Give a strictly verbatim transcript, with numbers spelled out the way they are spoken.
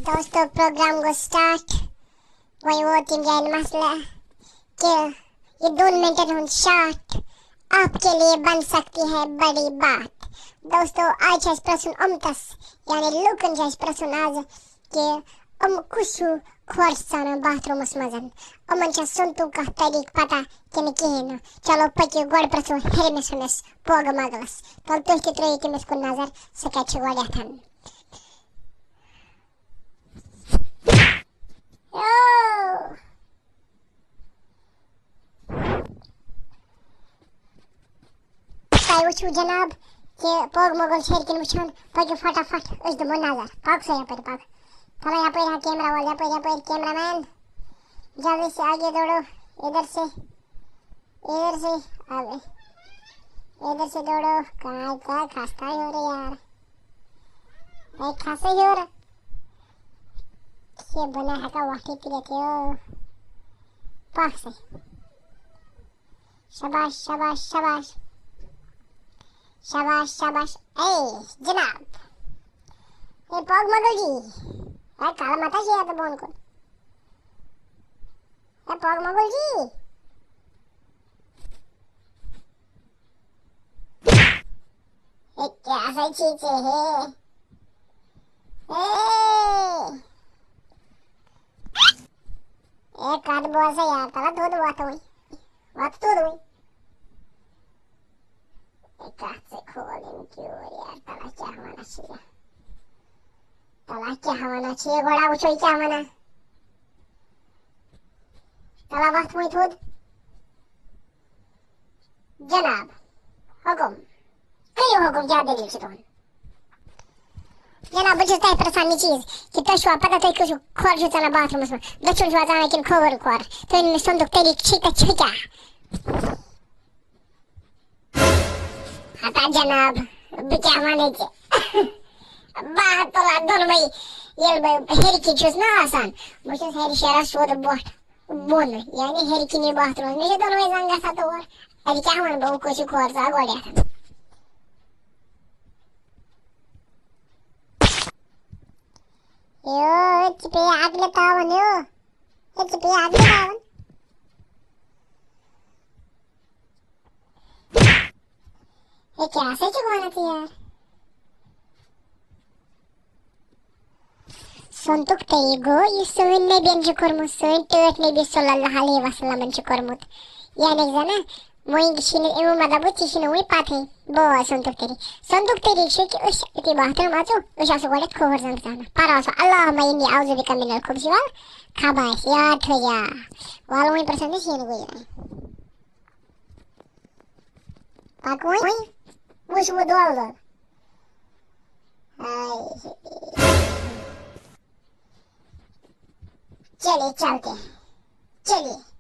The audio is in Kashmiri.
دوستو، پروگرام گوٚو سٹارٹ۔ وۄنۍ ووت ییٚمہِ جایہِ مسلہٕ کہِ یہِ دۄن منٹن ہُنٛد شاٹ آپ کے لیے بن سکتی ہے بڑی بات۔ دوستو، آز چھُ اَسہِ پرٛژھُن اُمتس، یعنی لوٗکن چھُ اَسہِ پرٛژھُن آز کہِ یِم کُس ہیوٗ کھۄر چھِ ژانان باتھ روٗمس منٛز؟ یِمن چھا سۄنتُک کانٛہہ طریٖقہٕ پتہ کِنہٕ کِہیٖنۍ نہٕ؟ چلو پٔکِو گۄڈٕ پرٛژھو ہیٚرمِس ہُمِس پوگہٕ مۄغلس۔ تَلہٕ تُہۍ تہِ ترٛٲیِو تٔمِس کُن نظر، سُہ کَتہِ چھُ گۄڈٕ یَتھان۔ او! تۄہہِ وٕچھِو جناب، کہِ پوگ مۄغل چھِ ہیٚرِ کِنۍ وٕچھان، پٔکِو فٹافٹ، أسۍ دِمو نظر۔ پَک سا یَپٲرۍ پَک۔ تھوڑا یَپٲرۍ ہا کیمرہ وول، یَپٲرۍ، یَپٲرۍ کیمرہ مین۔ جلدی سے آگے دوڑو، ادھر سے، ادھر سے، اب ادھر سے دوڑو۔ کہاں، کہاں کھستا ہے رے یار؟ اے کھسے ہیوٚر۔ یہِ بہٕ نہ ہٮ۪کا وۄٹھٕے تُلِتھ یو۔ پَکھ سا۔ شاباش، شاباش، شاباش۔ شاباش، شاباش۔ اے جناب۔ A پوگ Mughal G. اے کَلہٕ مَتہ چھِ یَتھ بۄن کُن۔ اے پوگ مۄغل جی۔ ہے، کیٛاہ سا چھے ژےٚ ہے؟ ہے! ہے، کَتھ بوزے یار، تَلہٕ تھوٚد وۄتھ وۄنۍ۔ وۄتھ تھوٚد وۄنۍ۔ ہے، کَتھ ژےٚ کھول أمۍ کیوٗر یار، تَلہٕ کیٛاہ وَنان چھِ یہِ؟ تَلہٕ کیٛاہ وَنان چھِ یہِ؟ گۄڈٕ وٕچھو یہِ کیٛاہ وَنان۔ تَلہٕ وۄتھ وۄنۍ تھوٚد۔ جناب، حُکُم۔ کٔرِو حُکُم، کیٛاہ دٔلیٖل چھِ تُہُنٛد؟ جناب، بہٕ چھُس تۄہہِ پرٛژھان یہِ چیٖز کہِ تۄہہِ چھُوا پتہ تُہۍ کُس ہیوٗ کھۄر چھُو ژَلان باتھ روٗمَس منٛز؟ دٔچھُن چھُوا ژَلان کِنہٕ کھووُر کھۄر؟ تُہۍ ؤنِو مےٚ سۄنتُک طریٖقہٕ چھِ تہٕ چھِ کیٛاہ؟ ہتا جناب، بہٕ کیٛاہ وَنہٕ ژےٚ؟ بہٕ ہا تُلہٕ اَتھ دۄنوَے، ییٚلہِ بہٕ ہیٚرِ کِنۍ چھُس نہ آسان، بہٕ چھُس ہیٚرِ شیران سیوٚد بۄٹھ بۄن، یعنی ہیٚرِ کِنی باتھ روٗم، مےٚ چھِ دۄنوَے زنٛگ گژھان تور۔ اَدٕ کیٛاہ وَنہٕ بہٕ، کُس چھُ کھۄر ژاو گۄڈٕنٮ۪تھ؟ یو، ژٕ پیٚیہِ اَدلہِ تاوَن، یو۔ ہے، ژٕ پیٚیہِ اَدلہِ تاوَن۔ ہے، کیٛاہ سا چھُکھ وَنان ژٕ یار؟ سونتُک طریٖقہٕ گوٚو، یُس سٲنۍ نبیَن چھُ کوٚرمُت، سٲنۍ ٹٲٹھۍ نبی صلی اللہ علیہ وسلمن چھُ کوٚرمُت۔ یعنی زَنہٕ وۄنۍ چھِنہٕ اَمیُک مطلب گوٚو، ژےٚ چھِنہٕ وۄنۍ پَتہٕے۔ بوز سونتُک طریٖقہٕ۔ سونتُک طریٖقہٕ چھُ کہِ أسۍ یُتھُے باتھ روٗم اَژو، أسۍ آسو گۄڈٕنٮ۪تھ کھووُر زنٛگ ژانان۔ پَرو آسو، اللہم انی اعوذ بک من الخبث والخبائث۔ یاد تھٲیزِ۔ وَلہٕ وۄنۍ پرٛژھن أسۍ یِنہٕ گوٚو یہِ۔ پَکوٕنۍ۔ وٕچھ وۄنۍ دۄل دۄل۔ ہاے۔ چلیے، چلتے ہیں۔ چلیے۔